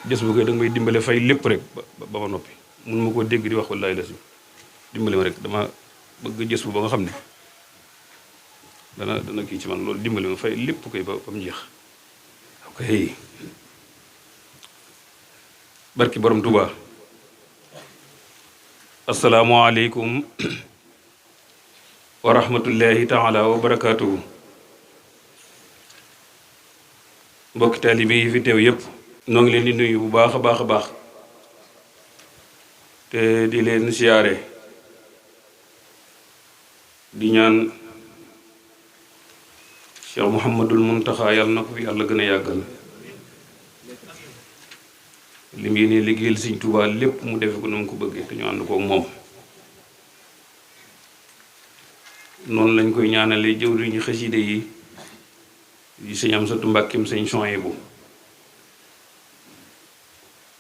jës bu koy da nga may dimbale fay lépp rek ba ma noppi mun ma koo dégg di wax wallaahi la si dimbale ma rek dama bëgg jës bu ba nga xam ne dana kii ci man loolu dimbale ma fay lépp koy ba mu jeex ok barki borom Tuubaa asalaamaaleykum wa rahmatullahi taala wa barakaatuhu mbokki taalibe yi fi teew yépp noo ngi leen di nuyu bu baax a baax a baax te di leen siyaare di ñaan Cheikh Mouhamadul Muntaxa yàlla na ko fi yàlla gën a yàggal li mu yéene liggéeyal Sëñ Tuubaa lépp mu defe ko na mu ko bëggee te ñu ànd kook moom noonu lañ koy ñaanale jëwriñu xaside yi sëñ Amsatu Mbàkkeem sëñ Suhaybu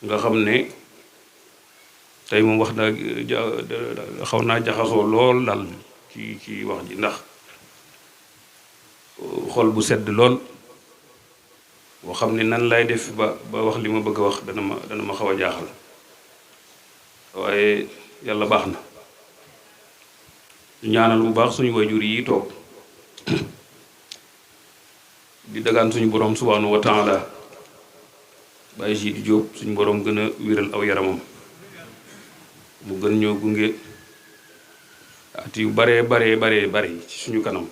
nga xam ne tey moom wax naa xaw naa jaxasoo lool daal ci wax ji ndax xol bu sedd lool boo xam ne nan lay def ba wax li ma bëgg a wax dana ma xaw a jaaxal waaye yàlla baax na ñaanal bu baax suñu wayjur yi toog di dagaan suñu borom subhanahu wa taala bàyyi si di jóob suñu borom gën a wéral aw yaramam mu gën ñoo gunge at yu bare ci suñu kanam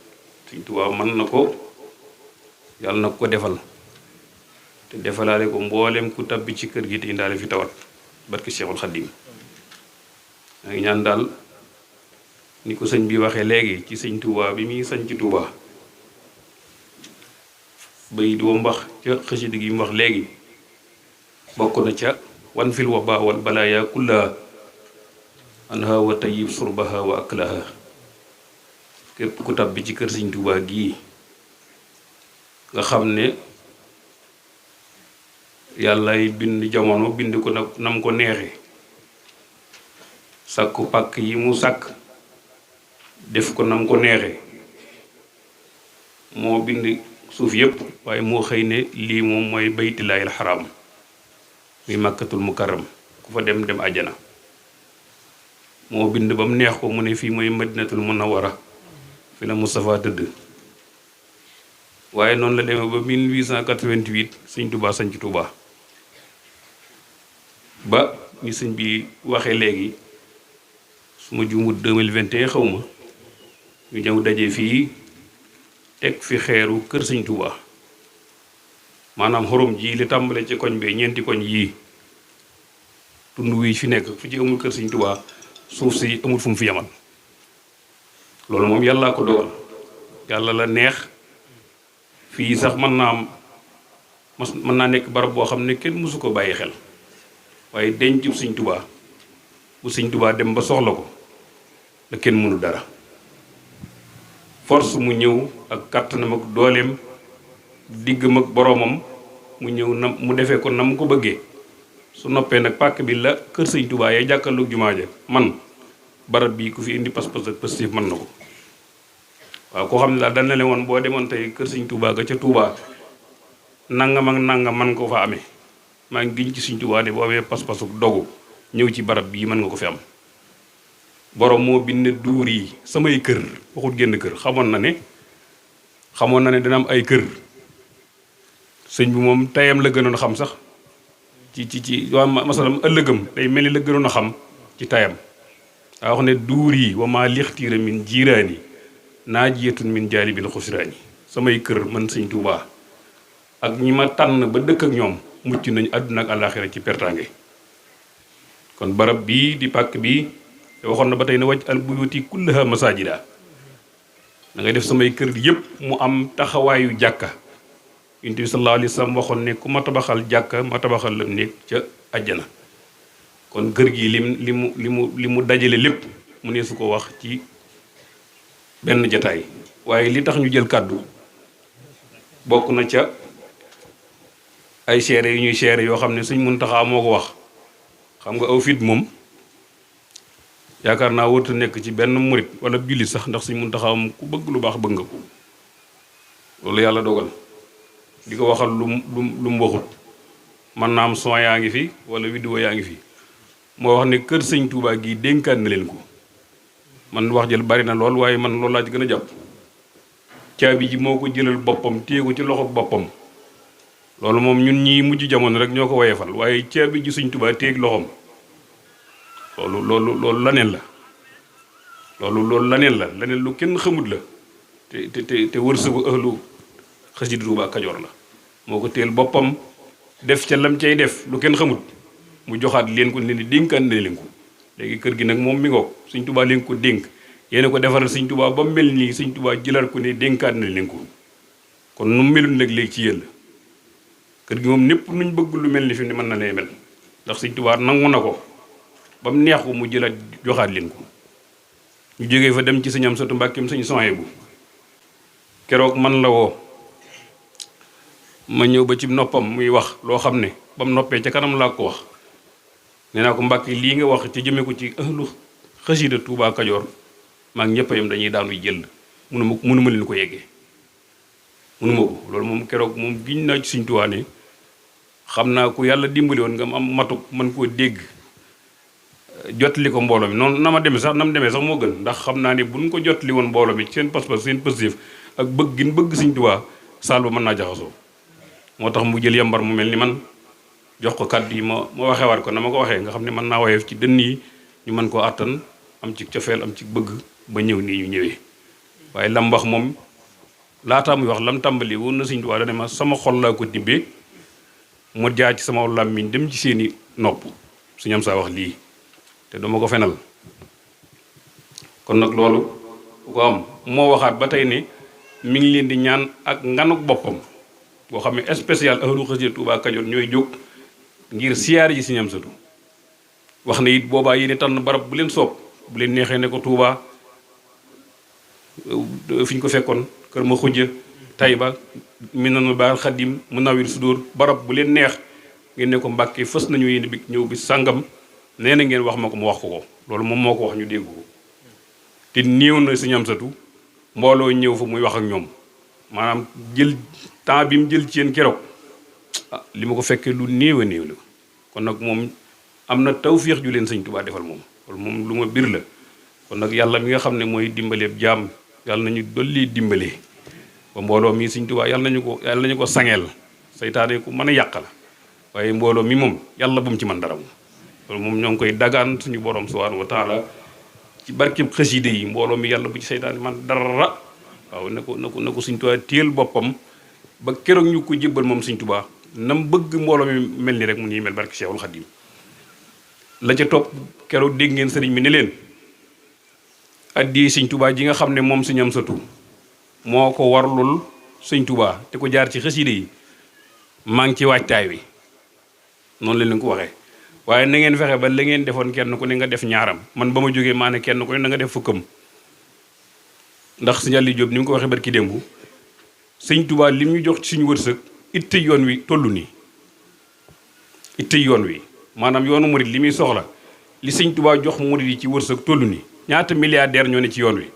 Sëñ Tuubaa mën na ko yàlla na ko defal te defalaale ko mboolem ku tabbi ci kër gi te indaale fi tawat barki Cheikhul Khadim maa ngi ñaan daal ni ko sëñ bi waxee léegi ci Sëñ Tuubaa bi muy sañ ci Tuubaa bay di mbax ca xasida gi mu wax léegi bokk na ca wan fil waba wal balaaya kullaha anha wa tayyib surbaha wa aklaha képp ku tabbi ci kër Sëñ Tuubaa gii nga xam ne yàllay bind jamono bind ko nam ko neexe sàkku pàkk yi mu sàkk def ko nam ko neexe moo bind suuf yépp waaye moo xëy ne lii moom mooy baytillaahil xaraam muy màkkatul mukarram ku fa dem àjjana moo bind ba mu neex ko mu ne fii mooy madinatul munawwara fi la Moustapha tëdd waaye noonu la demee ba 1888 Sëñ Tuubaa sañ ci Tuubaa ba ni sëñ bi waxee léegi su ma juumut 2021 xaw ma ñu ñëw daje fii teg fi xeeru kër Sëñ Tuubaa maanaam xorom ji li tàmbale ci koñ bee ñeenti koñ yii tund wi fi nekk fu ci amul kër Sëñ Tuubaa suuf si amul fu mu fi yamal loolu moom yàllaa ko dogal yàlla la neex fii sax mën naa nekk barab boo xam ne kenn mësu ko bàyyi xel waaye dencub Sëñ Tuubaa bu Sëñ Tuubaa dem ba soxla ko la kenn mënu dara force mu ñëw ak kàttanam ak dooleem diggam ak boroomam mu ñëw mu defee ko na mu ko bëggee su noppee nag pàkk bi la kër Sëñ Tuubaa yay jàkkaarloog jumaa ja man barab bii ku fi indi pas-pas ak positif mën na ko waaw koo xam ne daal dana leen woon boo demoon tey kër Sëñ Tuubaa ga ca Tuubaa nangam ak nangam man ko fa amee maa ngi giñ ci Sëñ Tuubaa ne boo amee pas-pasu dogu ñëw ci barab bii mën nga ko fi am borom moo bind duur yi samay kër waxut génn kër xamoon na ne dina am ay kër sëñ bi moom tayam la gënoon a xam sax ci waa masalam ëllëgam day mel ni la gënoon a xam ci tayam daa wax ne duur yi wa maa lixtiira min jiiraani naajiyatun min jaalibil xusraani samay kër man Sëñ Tuubaa ak ñi ma tànn ba dëkk ak ñoom mucc nañ àdduna ak àllaaxira ci pertaange kon barab bii di pàkk bii te waxoon na ba tey ne waj al buyuti kullaha masaajida da ngay def samay kër yépp mu am taxawaayu jàkka Yonent bi sallallahu alayhi wa sallam waxoon ne ku ma tabaxal jàkka ma tabaxal la néeg ca àjjana kon kër gi li mu dajale lépp mu ne su ko wax ci benn jataay waaye li tax ñu jël kàddu bokk na ca ay seere yu ñuy seere yoo xam ne Sëñ Muntaxa moo ko wax xam nga aw fit moom yaakaar naa warut a nekk ci benn murit wala jullit sax ndax Sëñ Muntaxa moom ku bëgg lu baax bëgg nga ko loolu yàlla dogal di ko waxal lu mu waxut man naa am son yaa ngi fi wala vidéo yaa ngi fi moo wax ne kër sëñ Touba gii dénkaan na leen ko man wax jël bari na lool waaye man loolu laa ci gën a jàpp caabi ji moo ko jëlal boppam téye ko ci loxo boppam loolu moom ñun ñii mujj jamono rek ñoo ko woyefal waaye caabi ji sëñ Touba téeg loxoom loolu laneen la loolu laneen la laneen lu kenn xamut la te wërsëgu ëhlu xasida Touba Kajoor la moo ko téel boppam def ca lam cay def lu kenn xamut mu joxaat leen ko ne ni dénkaan na leen ko léegi kër gi nag moom mi ngoog sëñ Touba leen ko dénk yéena ko defaral sëñ Touba ba mel nii sëñ Touba jëlaat ko ne dénkaan na leen ko kon nu melul nag léegi ci yéen la kër gi moom ñépp nuñ bëgg lu mel ni fi ne mën na lee mel ndax sëñ Touba nangu na ko ba mu neex ko mu jëlaat joxaat leen ko ñu jógee fa dem ci sëñ Amsatu Mbàkkeem sëñ Sohaybu keroog man la woo ma ñëw ba ci noppam muy wax loo xam ne ba mu noppee ca kanam laa ko wax nee naa ko Mbàkke lii nga wax ci jëmee ko ci ëhlu xasida Touba Kajoor maa ngi ñëpp a yem dañuy daanuy jël mënuma leen ko yeggee mënuma ko loolu moom keroog moom giñ naa ci Sëñ Tuubaa ne xam naa ku yàlla dimbali woon nga am matuk mën koo dégg jotli ko mbooloo mi noonu na ma demee sax moo gën ndax xam naa ne buñ ko jotli woon mbooloo mi seen pas-pas seen positif ak bëgg gin bëgg Sëñ Tuubaa saal ba mën naa jaxasoo moo tax mu jël yambar mu mel ni man jox ko kàddu yi ma waxewaat ko na ma ko waxee nga xam ne mën naa woyof ci dënn yi ñu mën koo àttan am ci cofeel am ci bëgg ba ñëw nii ñu ñëwee waaye lam wax moom laataa muy wax lam tàmbali woon na Sëñ Tuubaa dane ma sama xol laa ko tibbee mu jaar ci sama làmmiñ dem ci seeni nopp su ñam saa wax lii te dama ko fenal kon nag loolu bu ko am moo waxaat ba tey ne mi ngi leen di ñaan ak nganuk boppam boo xam ne spécial ahlu xasida Touba Kajoor ñooy jóg ngir siyaar ji Sëñ Amsatu wax ne it boobaa yéen tànn barab bu leen soob bu leen neexee ne ko Touba fi ñu ko fekkoon kër ma xujja Tayba Minanul Baaqil Xadim Munawwirus Sudur barab bu leen neex ngeen ne ko Mbàkke fës nañu yéen bi ñëw bi sàngam nee na ngeen wax ma ko mu wax ko loolu moom moo ko wax ñu dégg ko te néew na Sëñ Amsatu mbooloo ñëw fa muy wax ak ñoom maanaam jël temps bi mu jël ci yéen keroog li ma ko fekkee lu néew a néew la kon nag moom am na tawféex ju leen Sëñ Tuubaa defal moom loolu moom lu ma bir la kon nag yàlla mi nga xam ne mooy dimbaleeb jaam yàlla nañu dolli dimbalee ba mbooloo mi Sëñ Tuubaa yàlla nañu ko sangeel seytaane ku mën a yàq la waaye mbooloo mi moom yàlla bu mu ci mën dara moom loolu moom ñoo ngi koy dagaan suñu borom subhaanahu wa taala ci barkeb xasida yi mbooloo mi yàlla bu ci seytaane man dara waaw na ko Sëñ Tuubaa téel boppam ba keroog ñu ko jébbal moom Sëñ Tuubaa nam bëgg mbooloo mi mel ni rek mu ñuy mel barke Cheikhul Khadim la ca topp keroog dégg ngeen sëriñ bi ne leen addi Sëñ Tuubaa ji nga xam ne moom Sëñ Amsatu moo ko warlul Sëñ Tuubaa te ko jaar ci xasida yi maa ngi ci waajtaay wi noonu la leen ko waxee waaye na ngeen fexe ba la ngeen defoon kenn ku ne nga def ñaaram man ba ma jógee maa ne kenn ku ne na nga def fukkam ndax Sëñ Aliou Diop ni mu ko waxee barki démb Sëñ Tuubaa lim ñu jox ci suñu wërsëg itte yoon wi tollu nii itte yoon wi maanaam yoonu murid li muy soxla li Sëñ Tuubaa jox murid yi ci wërsëg tollu nii ñaata milliardaire ñoo ne ci yoon wi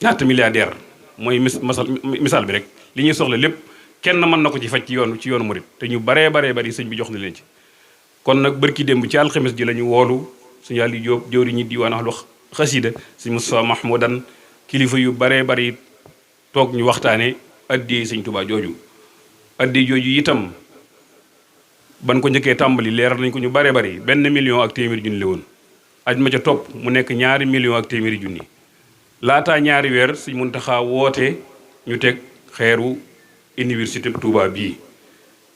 ñaata milliardaire mooy misaal bi rek li ñuy soxla lépp kenn mën na ko ci faj ci yoonu murid te ñu baree bari sëñ bi jox na leen ci kon nag bërki démb ci alxames ji la ñu woolu Sëñ Aliou Diop jëwri ñi diwaan ahlu xasida Sëñ Moustapha Mahmoudan kilifa yu baree bari toog ñu waxtaane addi Sëñ Tuubaa jooju addi jooju itam ban ko njëkkee tàmbali leeral nañ ko ñu baree bari 1 million ak téeméeri junni la woon aj ma ca topp mu nekk 2 million ak téeméeri junni laataa 2 weer Sëñ Muntaxa woote ñu teg xeeru université Touba bii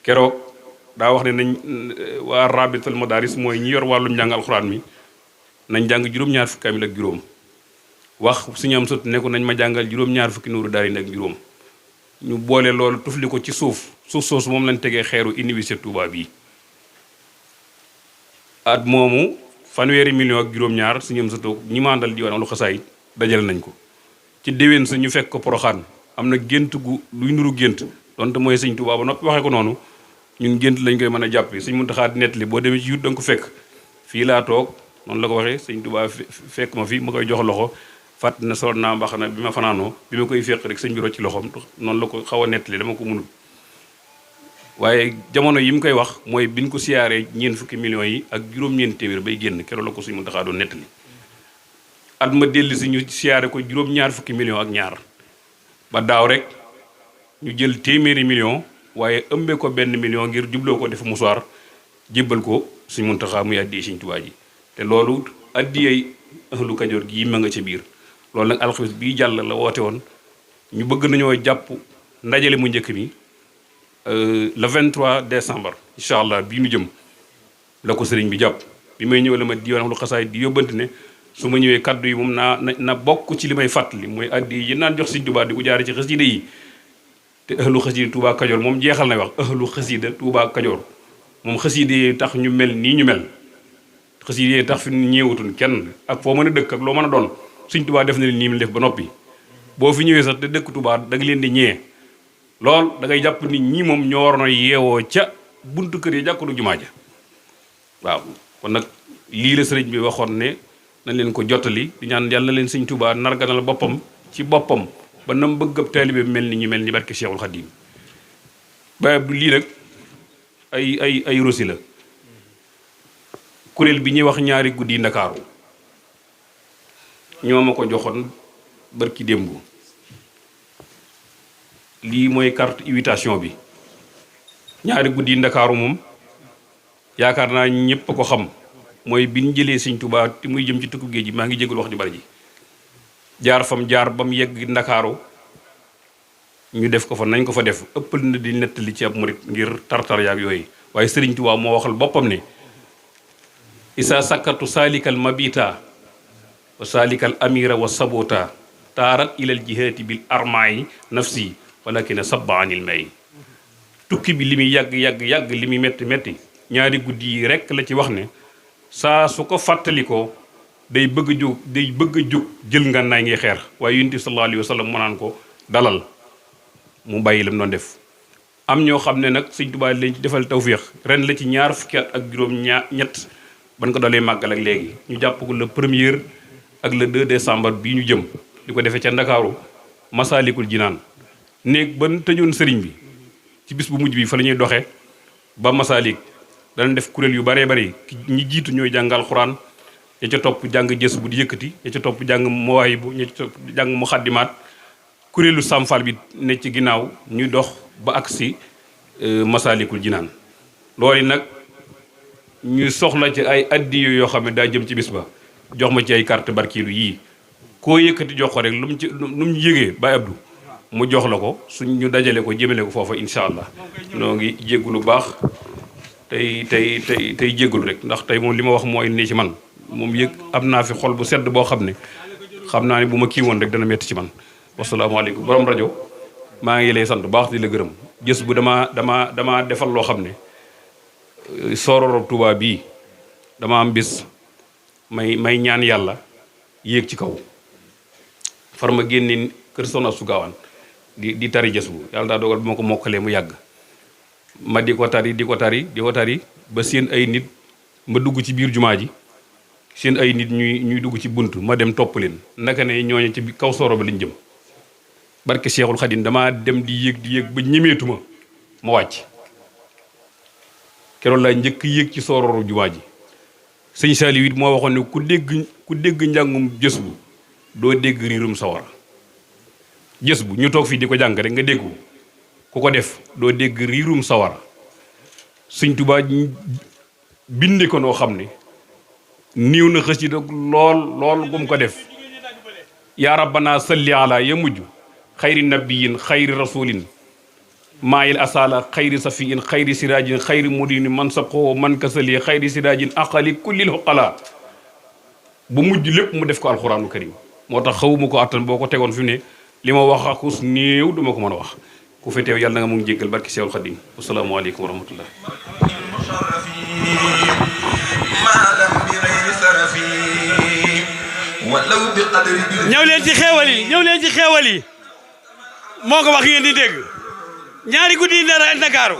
keroog daa wax ne nañ waa rabital madaris mooy ñi yor wàllum njàng alxuraan mi nañ jàng juróom-ñaar fukki kaamil ak juróom wax Sëñ Amsatu ne ko nañ ma jàngal juróom-ñaar fukki nuuru daarayni ak juróom ñu boole loolu tufli ko ci suuf soosu moom lañ tegee xeeru université Touba bii at moomu 1 million ak juróom-ñaar Sëñ Amsatu ñi mandal diwaan lu xasaayit dajal nañ ko ci déwén sa ñu fekk ko Poroxaan am na gént gu luy nuru gént donte mooy Sëñ Tuubaa ba noppi waxee ko noonu ñun gént lañ koy mën a jàppe Sëñ Muntaxaa di nettali boo demee ci yut da nga ko fekk fii laa toog noonu la ko waxee Sëñ Tuubaa fekk ma fi ma koy jox loxo fàtt na sol naa mbaxana bi ma fanaanoo bi ma koy fekk rek sëñ bi rocc ci loxoom noonu la ko xaw a nettali dama ko mënul waaye jamono yi mu koy wax mooy biñ ko siyaaree ñeent fukki millions yi ak juróom-ñeent téeméer bay génn keroog la ko Sëñ Muntaxa doon nettali at ma dellu si ñu siyaare ko juróom-ñaar fukki millions ak ñaar ba daaw rek ñu jël téeméeri millions waaye ëmbee ko benn million ngir jubloo ko def musuwaar jébbal ko Sëñ Muntaxa muy addi Sëñ Tuubaa ji te loolu addiyey ahlu Kajoor gi ma nga ca biir loolu nag alxames bii jàll la woote woon ñu bëgg nañoo jàpp ndajale mu njëkk mi le 23 décembre incha allah bii ñu jëm la ko sëriñ bi jàpp bi may ñëw la ma diiwaan lu xasaay di yóbbante ne su ma ñëwee kaddu yi moom na bokk ci li may fàttali mooy addi yi naan jox Sëñ Tuubaa di ko jaare ci xasida yi te ahlu xasida Tuubaa Kajoor moom jeexal na wax ahlu xasida Tuubaa Kajoor moom xasida yi tax ñu mel nii ñu mel xasida yi tax fi ñeewutul kenn ak foo mën a dëkk ak loo mën a doon Sëñ Tuubaa def na leen nii mu def ba noppi boo fi ñëwee sax te dëkk Tuubaa da nga leen di ñee lool da ngay jàpp nit ñi moom ñoo waroon a yeewoo ca buntu kër yi jàkkalu jumaa ja waaw kon nag lii la sëriñ bi waxoon ne nañ leen ko jottali di ñaan yàlla na leen Sëñ Tuubaa narganal boppam ci boppam ba nam bëgg ab taalibe mel ni ñu mel ni barke Cheikhul Khadim ba lii nag ay rosi la kuréel bi ñuy wax ñaari guddi Ndakaaru ñoo ma ko joxoon barki démb lii mooy carte invitation bi ñaari guddi Ndakaaru moom yaakaar naa ñëpp a ko xam mooy bi ñu jëlee Sëñ Tuubaa te muy jëm ci tukku géej gi maa ngi jégalu wax ju bari ji jaar fam jaar ba mu yegg Ndakaaru ñu def ko fa nañ ko fa def ëppal na di nettali ci ab murit ngir tartar yaak yooyu waaye Sëriñ Tuubaa moo waxal boppam ne isa sakkatu saalikal mabita wa saalikal amira wa sabota taarat ilal jihaati bil armaayi nafsi walakin sabba anil may tukki bi li muy yàgg li muy metti ñaari guddi yi rekk la ci wax ne saa su ko fàttalikoo day bëgg a jóg jël ngànnaay ngi xeer waaye Yonent bi sallallahu alayhi wa sallam mu naan ko dalal mu bàyyi lam doon def am ñoo xam ne nag Sëñ Tuubaa lañ ci defal tawféex ren la ci ñaar fukki at ak juróom-ñett ban ko dalee màggal ak léegi ñu jàpp ko le 1er ak le 2 décembre bii ñu jëm di ko defee ca Ndakaaru Masaalikul Jinaan néeg ban tëjoon sëriñ bi ci bis bu mujj bi fa la ñuy doxee ba Masaalik dana def kuréel yu baree bari ñi jiitu ñooy jàngal xuraan ña ca topp jàng jës bu di yëkkati ña ca topp jàng mawaay bu ña ca topp jàng mu xaddimaat kuréelu Samfal bi ne ci ginnaaw ñuy dox ba agsi Masaalikul Jinaan loolu nag ñu soxla ci ay addiya yoo xam ne daa jëm ci bis ba jox ma ci ay carte barkiilu yii koo yëkkati jox ko rek lu mu yëgee Baye Abdou mu jox la ko suñ ñu dajale ko jëmale ko foofa incha allah noo ngi jéggu lu baax tey jéggul rek ndax tey moom li ma wax mooy ne ci man moom yëg am naa fi xol bu sedd boo xam ne xam naa ne bu ma kii woon rek dana metti ci man wasalaamaaleykum borom rajo maa ngi lay sant bu baax di la gërëm gës bu dama defal loo xam ne Sororo Touba bii dama am bis may ñaan yàlla yéeg ci kaw far ma génne kër Soxna su Gaawaan di tari gës bu yàlla daa dogal bi ma ko mokkalee mu yàgg ma di ko tari ba seen ay nit ma dugg ci biir jumaa ji seen ay nit ñuy dugg ci bunt ma dem topp leen naka ne ñooñu ci kaw Sororo ba lañ jëm barke Cheikhul Khadim damaa dem di yéeg ba ñemeetuma ma wàcc keroog laa njëkk yéeg ci Sororo jumaa ji sëñ Saliou it moo waxoon ne ku dégg njàngum jës bu doo dégg riirum sawara jës bu ñu toog fii di ko jàng rek nga dégg ku ko def doo dégg riirum sawara Sëñ Tuubaa binde ko noo xam ne niiw na xasida lool gum ko def yaa rabbana salli ala ya mujj xayri nabiyin xayri rasulin maayil asala xayri safiin xayri siraajin xayri mudini man sabxoo man kasali xayri siraajin aqali kullil xuqala bu mujj lépp mu def ko alxuraanu karim moo tax xawuma ko attan boo ko tegoon fi mu ne li ma wax akus néew duma ko mën a wax ku fi teew yàlla na nga mu ngi jéggal barki Seexul Xadim asalaamaaleykum wa rahmatullah ñëw leen ci xeewal yi moo ko wax ngeen di dégg ñaari guddi Ndakaaru